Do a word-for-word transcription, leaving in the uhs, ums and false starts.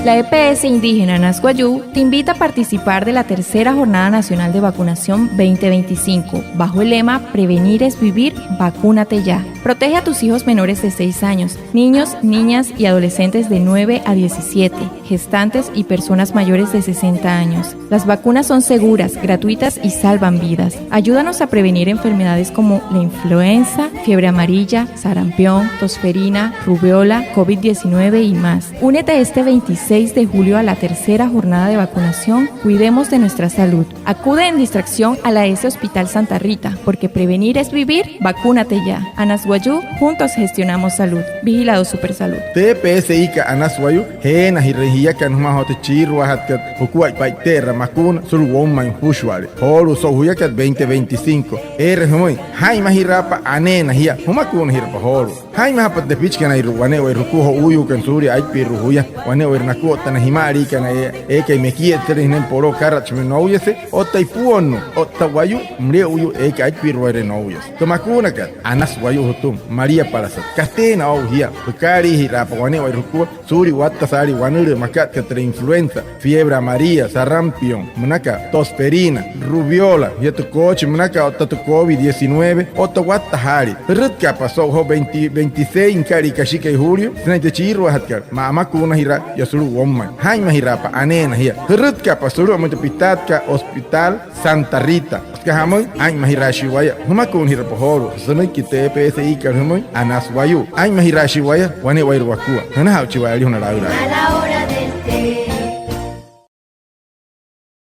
La E P S indígena Anas Wayuu te invita a participar de la tercera Jornada Nacional de Vacunación veinte veinticinco, bajo el lema "Prevenir es vivir, vacúnate ya". Protege a tus hijos menores de seis años, niños, niñas y adolescentes de nueve a diecisiete, gestantes y personas mayores de sesenta años. Las vacunas son seguras, gratuitas y salvan vidas. Ayúdanos a prevenir enfermedades como la influenza, fiebre amarilla, sarampión, tosferina, rubeola, covid diecinueve y más. Únete este veintiséis de julio a la tercera jornada de vacunación. Cuidemos de nuestra salud. Acude en distracción a la E S Hospital Santa Rita, porque prevenir es vivir. Vacúnate ya. Anas Wayuu, juntos gestionamos salud. Vigilado Supersalud. Tü E P S I-ka Anas Wayuu, jeenajirüin jiakana jümaa joo tü chiiruajatkat jukuaippa e'ite'eraa makuuna sulu'u woumain jüpüshua'ale. Joolu'u so'u juyakat veinte veinticinco. Eere jümüin, jaa'inmajiraapa aneena jia, jümakuunajirapa joolu'u. Jaa'inmajapa tü tepichikanairua wane'ewai jukua jo'uuyuukana suulia aipirua juya, wane'ewai nakua otta na jima'aliikana eekai mekietsalüin sünain poloo akaratshimüin nouyase, otta ipuonnuu, otta wayuu müle'uyuu eekai aipiruaire nouyase. Tü makuunakat, Anas Wayuu jütüma, maliapalasat. Kateena o'u jia, jükaaliijiraapa wane'ewai jukua suulia watta saalii wanülüü makat aka türa influenza, fiebre amarilla, sarampión, münaka tosferina, rubeola, jia tü koochi münaka otta tü covid diecinueve, otta watta saalii. Jürütkaapa so'u joo veinte, veintiséis nükalia kashikai julio sünain tü chiiruajatkat, ma'amakuunajiraa yaa sulu'u woumain. Jaa'inmajiraapa aneena jia. Jürütkaapa sulu'umüin tü pitaatkat Hospital Santa Rita. Süka jamüin, aa'inmajiraashii waya, jümakuunajirapa joolu'u. Sünüiki tü E P S I-kat jümüin, Anas Wayuu. Aa'inmajiraashii waya wane'ewai wakua. Jünaja'uchi waya alijuna laülaai.